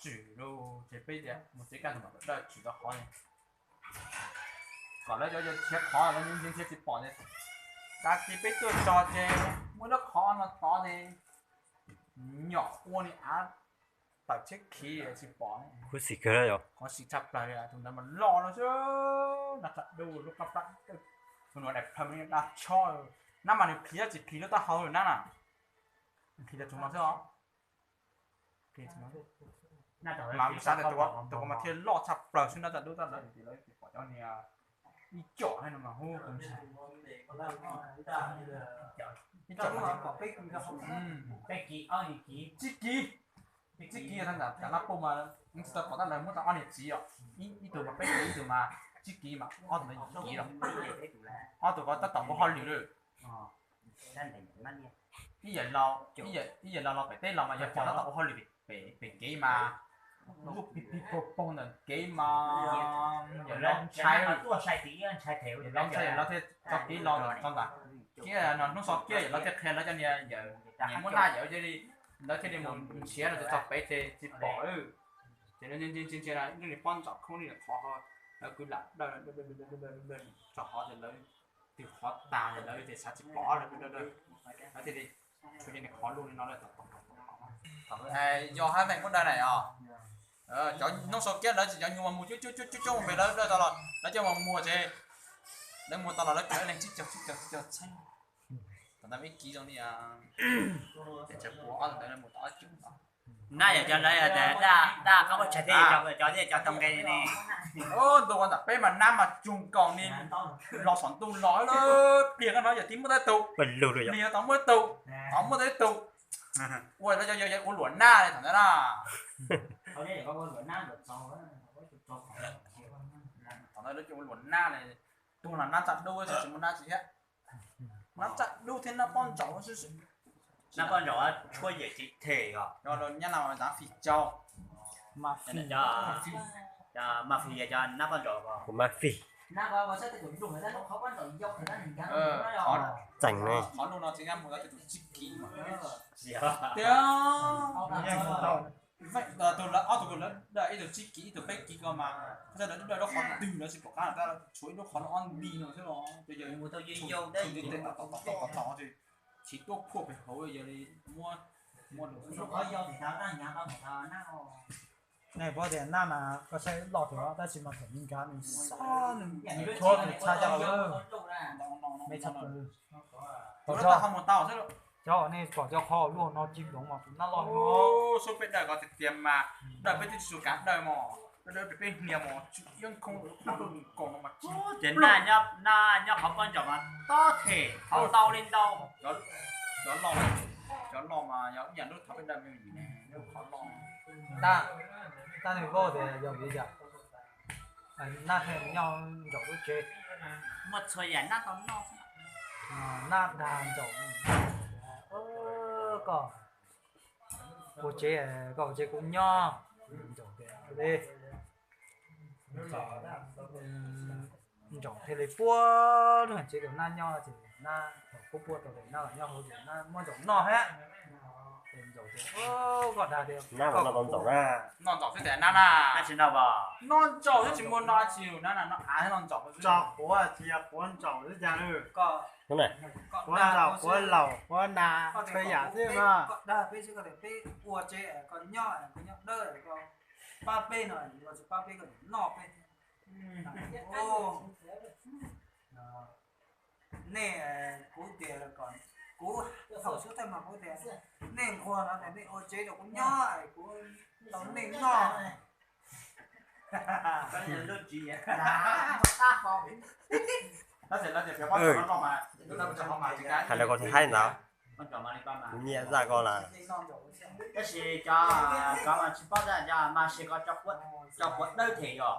tswm lawm ces peb tias mus tsev kaj ntug mam dawj tswm tau qhov, kom lawv cov yawg khiav qhov lawv ntsia ntsia tsis pom ces, tag kis peb tuaj txog ces muaj ib lub qhov no tod ces nyom ua li av tawm tsheb khiv tsis pom. Huv xim kawg yom. Qhov xim tshaj plaws li tus ntawd mas loj no xwb, nab tsam dub lub qab plab, tus nua daim plhaw mas daj tshob, nab mas nws plhis tsis plhis lub taub hau lawm nab na. Plhis tau tus no xwb os. Mas lub xav tias tus ko mas thiaj loj tshaj plaws xwb, nab tsam dub tab lawv pom cov niag ib com no mas hu ib com, tsib kiv, tsib kiv, tsib kiv thaum ntawd cov lab poj mas tsis tau pom tab lawv muab tau ob niag txiv os, ib tug mas peb kiv ib tug mas tsib kiv mas ob tug ntawd yim kiv los, ob tug ko tab tom ua hauj lwm lawm. Ib yam, ib yam los los pem teb los mas yog pom tab tom ua hauj lwm pem kev mas, lub pig pig pog pog ntawm kev mas yam los ntshai, yam los ntshai yam los thiaj tso kev los txog ntawd. Kiab no hnub so kiab yam los thiaj qhia lawv cov niag yawm, niag muab naj yawm cia li, lawv thiaj li mus nrhiav no ces txog pem ces tsis pom lawm. Ces lawv ntsia ntsia ntsia ntsia, nej pob ntsaum khoob li qhov lawv kwv lam dawj, txog qhov ces lawv twb qhov tas ces lawv tias xav tsis pom lawm, lawv thiaj li tshuav cov niag qhov luj li no lawm. Yog hab meej muab dawj na os. Cov hnub so kiab lawv tsis cov nyuag mas mus coob coob coob coob mus pem lawv dawj tau los lawv coj mus muag ces lawv muag tau los lawv coj leej tsib caug tsib caug tsib caug txheeb. Thaum ntawd ib kiv zoo li, ces tseem puas ob tug ntawd mus tau ob cum no. Nab yog cov lawv tias daj qab muab tshais thiab cov thiaj cov tau nqe li ne. Ntu ua ntawm peb mas nab mas tsuag nkaus ni, los saum ntuj los pliag no yog tib muab tau ib tug, pliag tau muab ib tug, tau muab tau ib tug. Ua lawv yog ua luam nab li thaum ntawd na. Thaum ntawd lawv coj ua luam nab li, tuag los nab tsam dub xwb tsis muaj nab tsi thiab. Nab tsam dub thiab nab pob ntsaum xwb. Nab pob ntsaum tshuab yam tsis them os. Nyob no mas dab fij tsau. Mas fij, cov mas fij yog cov nab pob ntsaum. Kuv mas fij. Tseem ne. Qhov no tsis nyob mus tau tus tsib kiv mas. Tiag, tus lawv ob tug lawv dawj ib tug tsib kiv ib tug peb kiv ko mas, lawv dawj lub qhov twg lawv tsis pom qab, tshuav ib lub qhov no ob nti no xwb los ces yog mus tau yeej yau dab tsis tes tom tom tom tom tom ces chiv tuaj phuaj pem hauv yog li muab, muab lus. Nej paub tias nab mas koj saib loj tiag tab sis mas thaum nws nkag nws xob nws tshuab tus tshaj coj lawm. Me tshaj plaws. Tus lawv tau ho mus tau xwb. Cov nej pom cov qhov luaj no ci doov mas tus nab loj. Sub peb dawj ko tiag tiag mas, dawj peb twb tsis tshua kav dawj mos, dawj peb hnia mos tsw iab khoob kaus no mas. Ces nab nyob qhov pob ntsaum mas tob them qhov ntau li ntau. Cov loj, cov loj mas yog ib yam lub thov peb dawj me ntsis ne, lub qhov loj. Tab, tab nws paub tias yog vim li cas nab thiaj nyob ntsaum lub tsev. Muaj txhua yam nab tau noj. Nab dag ntsaum koj ua tsev, koj ua tsev kuv nyob. Ntsaum tias li, ntsaum thiaj li puab lub tsev rau nab nyob ces nab thaum puab puab tau ces nab los nyob hauv ces nab muab ntsaum noj thiab. Ces ntsaum tias, koj dag tias nab los noj tau ntsaum na. Noj ntsaum xwb tias nab na. Nab tsis noj, noj ntsaum xwb tsis muaj noj tsi, nab noj av thiab noj ntsaum. Tso quav tsis yog quav ntsaum xwb cas. Quav ntsaum, quav laus, quav nas, txhua yam xwb mas. Koj dag peb xwb, koj tias peb ua tsev koj nyob, koj nyob dawb, koj pab peb no, koj tsis pab peb koj noj peb. Nej, kuv tias kom, kuv thaum xub thawj mas kuv tias nej nquag no tias nej ua tsev rau kuv nyob, kuv tau nej noj. Hais lawv ko thiaj haib ntawd. Kuv nyiam zaj ko lawm. Tab sis cov, cov mas tsis paub zaj, cov mas sis ko cov quav dawb them yom.